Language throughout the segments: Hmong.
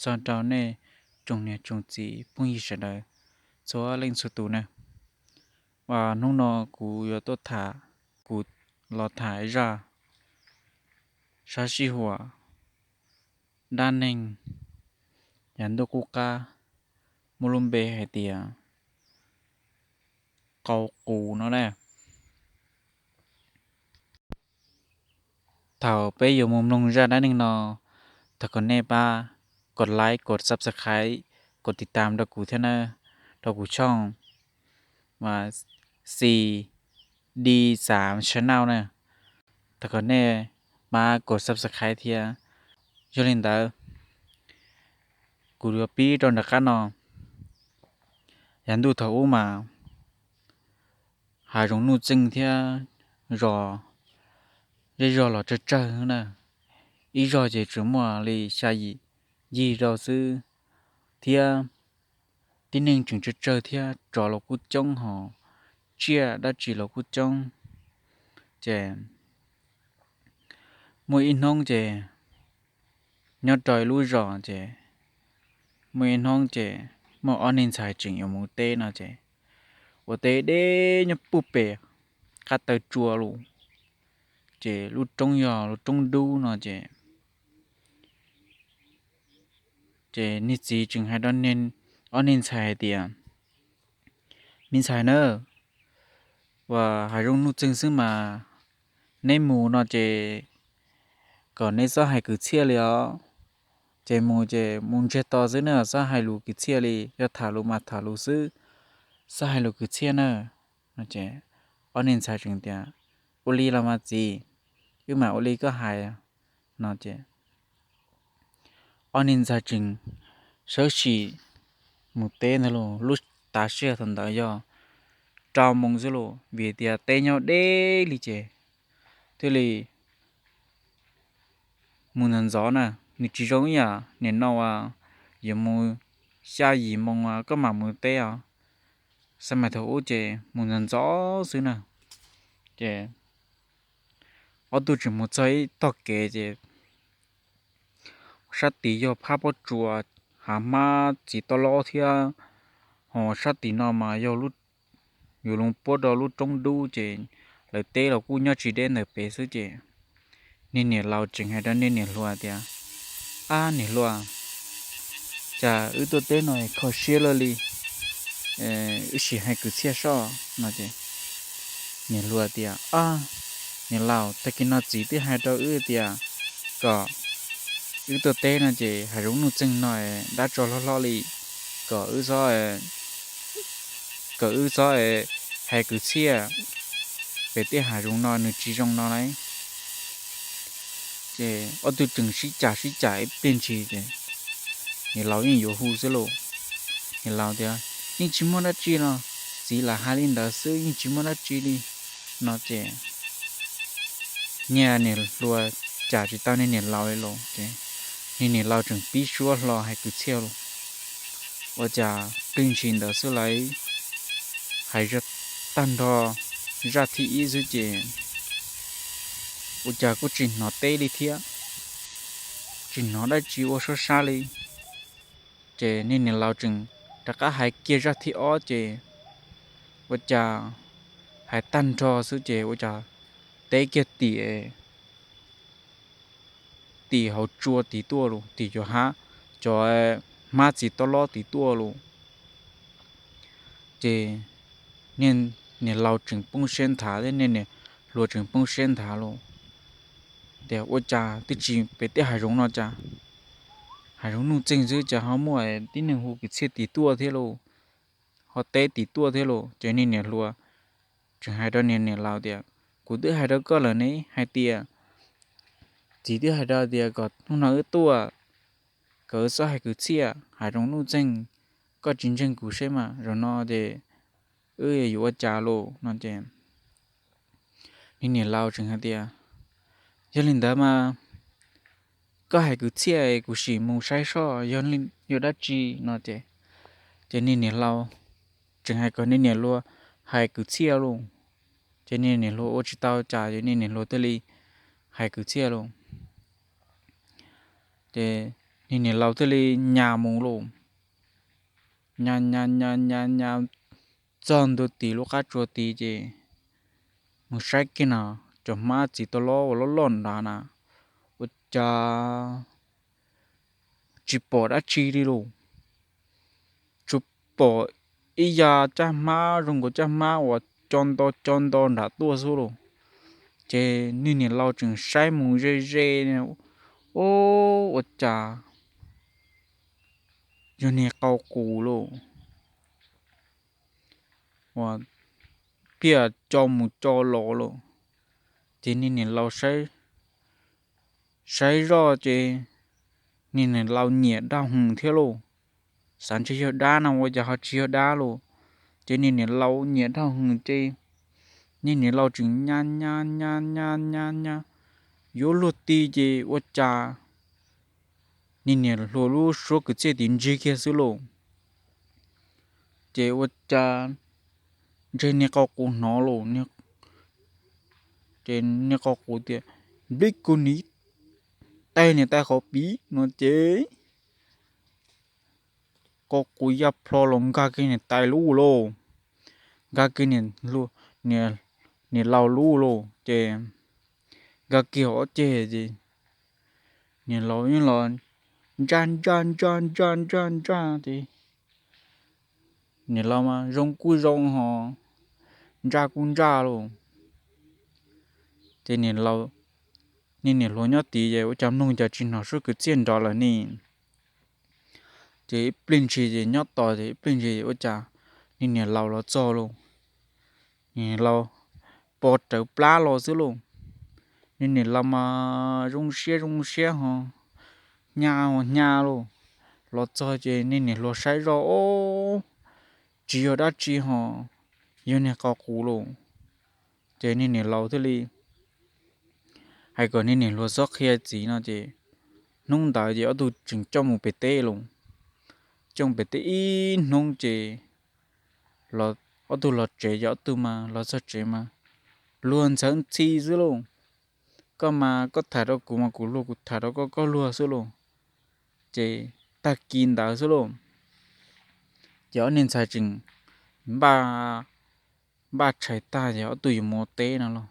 txog rau nej tsoom niam tsoom txiv phooj ywg sawv daws txhua leej txhua tus na. Hnub no kuv yuav tuaj tham, kuv los tham zaj sab sij huam dab neeg yav ntuj qub qab muaj lub npe hais tias qau qus no na. Thaum peb yuav mus mloog zaj dab neeg no, thov kom nej pab kov like, kov subscribe, kov tiv tam rau kuv thiab na, rau kuv channel C D Xav Channel na. Thov kom nej pab kov subscribe thiab. Yog li ntawd, kuv yuav pib rau nram qab no. Yav ntuj thaum ub mas hav zoov nuj txeeg thiab zos, zej zog los tsawg tsawg na. Ib zog ces tsuas muaj li xya yim yig rau xwb, thiab tib neeg tseem tsawg tsawg thiab, tsov los kuj coob hos tsiaj dab tsi los kuj coob. Ces muaj ib hnub ces nyob rau ib lub zos ces muaj ib hnub ces muaj ob niag ntxhais tseem yuav mus teb no ces ua teb deb nyob puag pem qab taw tsua lawm, ces lub roob yog lub roob dub no ces, ces niag txiv tseem hais rau ob niag ntxhais hais tias, me ntxhais na, uas hav zoov nuj txeeg xwb mas neb mus no ces kom neb txhob hais kwv txhiaj li os. Ces mus ces mus ntsiag to xwb na, txhob hais lus kwv txhiaj li, yog tham lus mas tham lus xwb, txhob hais lus kwv txhiaj na. Ob niag ntxhais tseem tias, ua li los mas txiv, wb mam ua li koj hais no ces ob niag ntxhais tseem sawv tsees mus teb ntag lauj. Lub tav su thaum ntawd yog rau moos xwb lauj, vim tias teb nyob deb li ces thiaj li mus ntxov ntxov na. Nws tsis zoo ib yam nim no uas yuav mus xya yim moos koj mam mus teb os. Xab mais thaum ub ces mus ntxov ntxov xwb na. Ces ob tug tseem mus txog ib tog kev ces sab tid yog phab pob tsuas, hav hmab txiv tob lob thiab, ho sab tim no mas yog yuav loo puab rau lub roob dub ces lawv teb los kuj nyob tsis deb ntawm pem xwb ces niag niam laus tseem hais rau niag niam hluas tias, ab niam hluas, cas wb tuaj teb no kho siab luaj li, wb sim hais kwv txhiaj soj no ces niam hluas tias, ab niam laus, tag kis no txiv twb hais rau wb tias kom wb tuaj teb no ces hav zoov nuj txeeg no dab tsov hlob hlob li, kom wb txhob kom wb txhob hais kwv txhiaj pem tej hav zoov no, nws tsis zoo no lauj. Ces ob tug tseem sib cav sib cav ib pliag ntshis ces niam laus yeej yuav hu xwb lauj. Niam laus tias, yeej tsis muaj dab tsi los, txiv lam hais li ntawd xwb, yeej tsis muaj dab tsi li no ces niag niam hluas cav tsis tau niag niam laus li lauj ces niag niam laus tseem pib suab hlo hais kwv txhiaj lauj. Ua cas pliag ntshis ntawd xwb lawv hais tag nrho zaj thib ib xwb ces ua cas kuj tsis hnov teb li thiab, tsis hnov dab tsi ua suab sab li. Ces niag niam laus tseem rov qab hais kiag zaj thib ob ces ua cas hais tag nrho xwb ces ua cas teb kiag tim tim hauv tsua tim tuaj los, tim cov hav, cov hmab txiv tob lob tim tuaj los. Ces niag niam laus tseem poob siab nthav thiab niag niam hluas tseem poob siab nthav los tias, ua cas twb tsis pem tej hav zoov no cas hav zoov nuj txeeg xwb cas ho muaj tib neeg hu kwv txhiaj tim tuaj thiab los, ho teb tim tuaj thiab los. Ces niag niam hluas tseem hais rau niag niam laus tias, kuv twb hais rau koj lawm ne, hais tias, txiv twb hais rau tias kom hnub no wb tuaj, kom wb txhob hais kwv txhiaj, hav zoov nuj txeeg, koj tsis ntseeg kuv seb mas zaum no ces wb yuav ua cas los no ces niag niam laus tseem hais tias, yog li ntawd mas koj hais kwv txhiaj kuv sim mus saib soj yog dab tsi no ces, ces niag niam laus tseem hais kom niag niam hluas hais kwv txhiaj los. Ces niag niam hluas ua tsis tau cas ces niag niam hluas thiaj li hais kwv txhiaj los. Ces niag niam laus thiaj li nyas mus lauj. Nyas nyas nyas nyas nyas txog ntua tim lub qab tsua tid ces mus saib kiag no, cov hmab txiv tau loj uas loj loj nrad na, ua cas tsis pom dab tsi li lauj. Tsuas pom ib yam caj hmab zoo nkaus caj hmab uas co nto co nto nram tuaj xwb lauj. Ces niag niam laus tseem saib mus ze ze, ub, ua cas yog niag qau qus lauj, uas thiaj co mus co los lauj. Ces niag niam laus saib zoj ces niag niam laus nyiam dab hwv thiab lauj. Xav ntshe yog dab no ua cas ho tsis yog dab lauj. Ces niag niam laus nyiam dab hwv ces niag niam laus tseem nyas nyas nyas nyas nyas nyas yuav luag ti ces ua cas niag niam hluas lub suab kwv txhiaj tim ntsig kiag xwb lauj. Ces ua cas ntshe niag qau qus hnov lauj. Ces niag qau qus tias, nplib kuv niam tais niam tais qhov piv no ces qau qus ya plho los nkag kiag niam tais lub lauj. Nkag kiag niam laus lub lauj ces nkag kiag ob ceg ces niam laus yeej los ntsaj ntsaj ntsaj ntsaj ntsaj ntsaj ces niam laus mas zoo kuj zoo ho ntsaj kuj ntsaj lauj. Ces niag niam hluas nyob tid ces ua cas mloog cas tsis hnov suab kwv txhiaj nrov lawm ne. Ces ib pliag ntshis ces nyob tos ces ib pliag ntshis ua cas niag niam laus los txog lauj. Niag niam laus pos rawv plab los xwb lauj. Niag niam laus mas zoo siab zoo siab ho nyas ho nyas lauj. Los txog ces niag niam hluas saib zoj, ob, tsis yog dab tsi ho yog niag qau qus lauj. Ces niag niam laus thiaj li hais kom niag niam hluas txhob qhia txiv no ces hnub ntawd ces ob tug tseem coj mus pem teb lauj. Coj mus pem teb ib hnub ces ob tug los tsev ces ob tug mas los txog tsev mas luag ntxhawv ntxhi xwb lauj. Koj mas koj tham rau kuv mas kuv luag, kuv tham rau koj koj luag xwb lauj. Ces tag kis ntawd xwb lauj, ces ob niag ntxhais tseem npaj tshais tag ces ob tug yuav mus ua teb no lauj.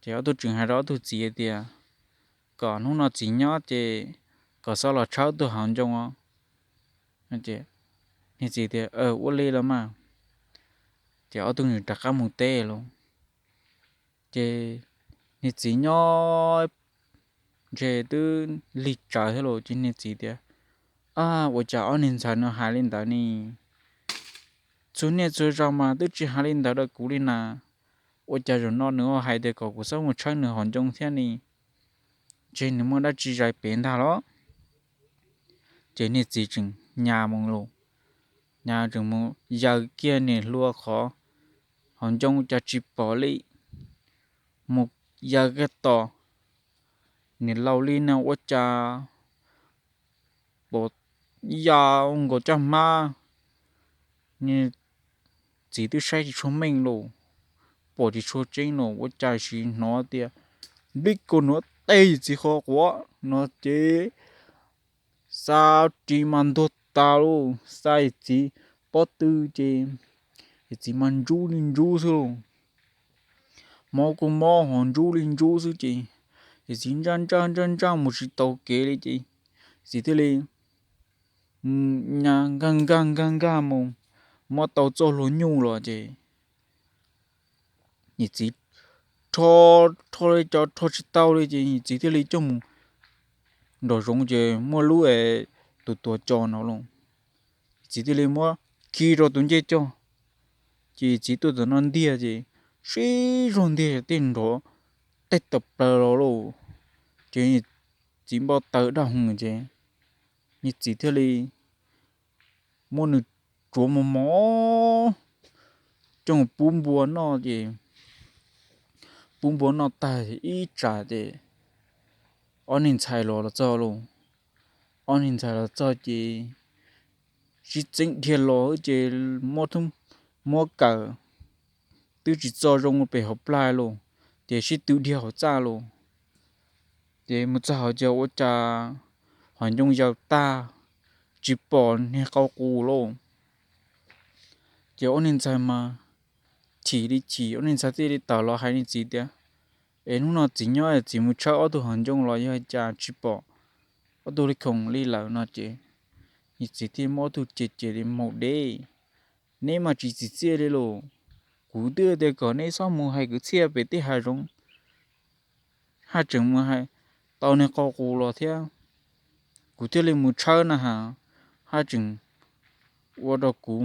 Ces ob tug tseem hais rau ob tug txiv tias kom hnub no txiv nyob ces kom txhob los tshawb ob tug hauv ncoo os. Niag txiv tias ua li los mas. Ces ob tug rov qab mus teb lauj. Ces niag txiv nyob ntshe twb lig tsawv thiab lauj, ces niag txiv tias, ab, ua cas ob niag ntxhais no hais li ntawd ne? Txhua niaj txhua zaus mas twb tsis hais li ntawd rau kuv li na. Ua cas zaum no nws ho hais tias kom kuv txhob mus tshawb nws hauv ncoo thiab ne? Ntshe nws muaj dab tsi zais pem ntag los. Ces niag txiv tseem nyas mus lauj, nyas tseem mus yaws kiag niam hluas qhov hauv ncoo cas tsis pom li. Mus yaws kiag tom niam laus li no ua cas pom ya nkaus caj hmab. Niag txiv twb saib tsis tshua meej lauj, pom tsis tshua tseeb lauj, ua cas sis hnov tias nplib kua nuav tej txiv qhov quav no ces xa ris mas ntuag tas lauj, xa txiv pob tw ces txiv mas ntsub li ntsub xwb lauj. Mob kuj mob ho ntsub li ntsub xwb ces txiv ntsaj ntsaj ntsaj ntsaj mus tsis tau kev li ces txiv thiaj li nyas nkag nkag nkag nkag mus, muab tau txoj hlua nyuj los ces txiv rho, rho li cov rho tsis tau li ces txiv thiaj li coj mus nraum zoov ces muaj lub es tus tuav cos no lauj. Txiv thiaj li muab khi rau tus ncej coj, ces txiv tuaj tom no ntiag ces sib zog ntiag tej nrov tej tawm plaws los lauj. Ces txiv npau taws daj hwv ces niag txiv thiaj li muab nws tsuav mos mos coj mus pub npua noj ces pub npua noj tag ib tsam ces ob niag ntxhais los los txog lauj. Ob niag ntxhais los txog ces sib txeeb dhia los ces muab kawm twb tsis txo zoo pem hauv plag lauj, ces sib tw dhia hauv txaj lauj. Ces mus txog hauv ces ua cas hav ncoo yaws tag, tsis pom niag qau qus lauj. Ces ob niag ntxhais mas chim li chim, ob niag ntxhais thiaj li tawm los hais niag txiv tias, Es hnub no txiv nyob es txiv mus tshawb ob tug hav ncoo los yog cas tsis pom ob tug li khoom li lawm no ces, niag txiv thiaj muab ob tug ces ces li maum deb, Neb mas tsis txim txiaj li los, kuv twb tias kom neb txhob mus hais kwv txhiaj pem tej hav zoov, haj tseem mus hais tau niag qau qus los thiab. Kuv thiaj li mus tshawb na has, haj tseem ua rau kuv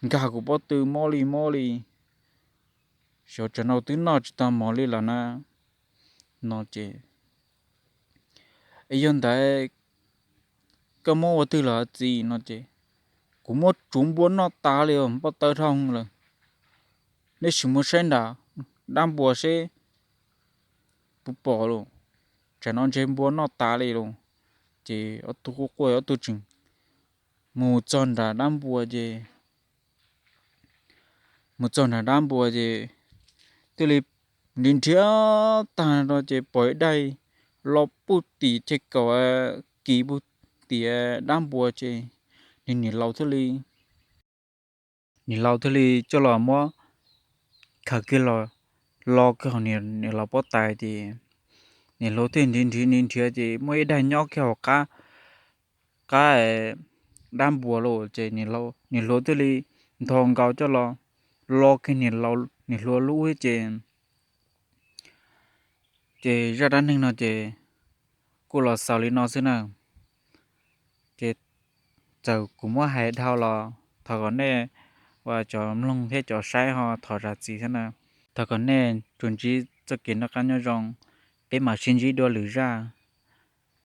nkag kuv pob tw mob li mob li, xyov tsam no twb noj tsis tau mov li lawm na. No ces, Es yog ntawd koj muab ua twg los txiv? No ces, Kuv muab tsuv npua noj tas li os, npau taws dhau lawm. Neb sim mus saib nram dab npua seb puas pom los, tsam no ntshe npua noj tas li los. Ces ob tug quaj quaj ob tug tseem mus txog nram dab npua ces, mus txog nram dab npua ces thiaj li nrhiav nrhiav tag no ces pom ib daim lo puag tim chaw kaum kis puag tim dab npua ces, niag niam laus thiaj li, niam laus thiaj li coj los muab khaws kiag los, lo kiag hauv niam laus pob tais ces, niam hluas thiaj nrhiav nrhiav nrhiav nrhiav ces muaj ib daim nyob kiag hauv qab, qab dab npua los ces, niam hluas thiaj li nthos nkaus coj los lo kiag niam hluas lub thiab ces, ces zaj dab neeg no ces kuj los xaus li no xwb na. Ces txawm kuv muab hais dhau los thov kom nej, uas cov mloog thiab cov saib ho thov zam txim thiab na. Thov kom nej tsuas ntsib txoj kev noj qab nyob zoo, peb mam sib ntsib dua lwm zaj.